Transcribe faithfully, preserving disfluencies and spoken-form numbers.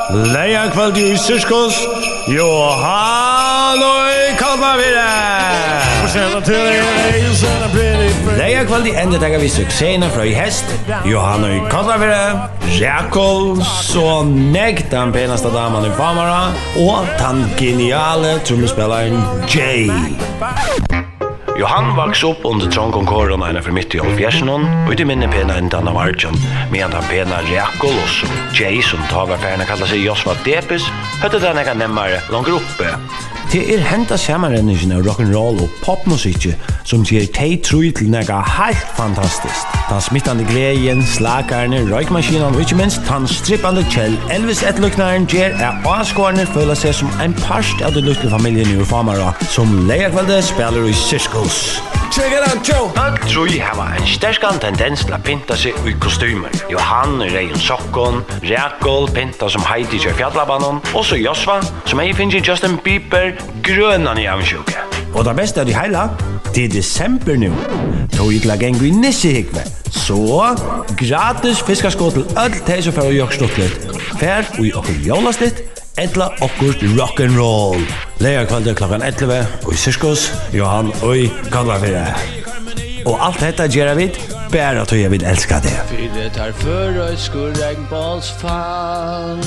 Leygarkvøldið í Sirkus, Johan í Kollafirði. Leygarkvøldið endurtaka vit suksessina frá í heyst. Johan í Kollafirði, Rakul, so nógv tann penasta daman í Fámará og tann geniali trummuspælarin Jay. Johan vaks upp undir trongum korum eina ferð mitt í hálvfjerðsunum, og í tí minni pena endan av argjum, meðan tann pena Rakul og so Jay, sum tá var farin at kalla seg Josva Debes, høvdu tað nakað nemmari longur uppi. Tað er henda samanrenningin av rock'n'roll og popmusikki, sum ger tey trý til nakað heilt fantastiskt. Tann smittandi gleðin, slakararnir, roykmaskinan og ikki minst tann strippandi Kjell Elvis-eftirlíknarin ger, at áskoðararnir føla seg sum ein part av tí lítlu familjuni úr Fámará, sum leygarkvøldið spælir í Sirkus. Check it out, Joe! Øll trý hava ein sterkan tendens til at pynta seg í kostýmur. Johan í reyðum sokkum, Rakul pynta sum Heidi hjá Fjallabananum, og so Josva, sum hevði fingið Justin Bieber grønan í avundsjúku. Og tað besta av tí heila, tað er desembur nú. Tó illa ganga í nissihúgvu. So, gratis fiskaskot til øll tey, sum fara í okkurt stuttligt. Far í okkurt jólaslitt, ella okkurt rock'n'roll. Leygarkvøldið klokkan ellivu í Sirkus, Johan í Kollafirði. Og alt hetta gera vit, bara tí at vit elska teg. Fyri tær føroysku regnbogsfan.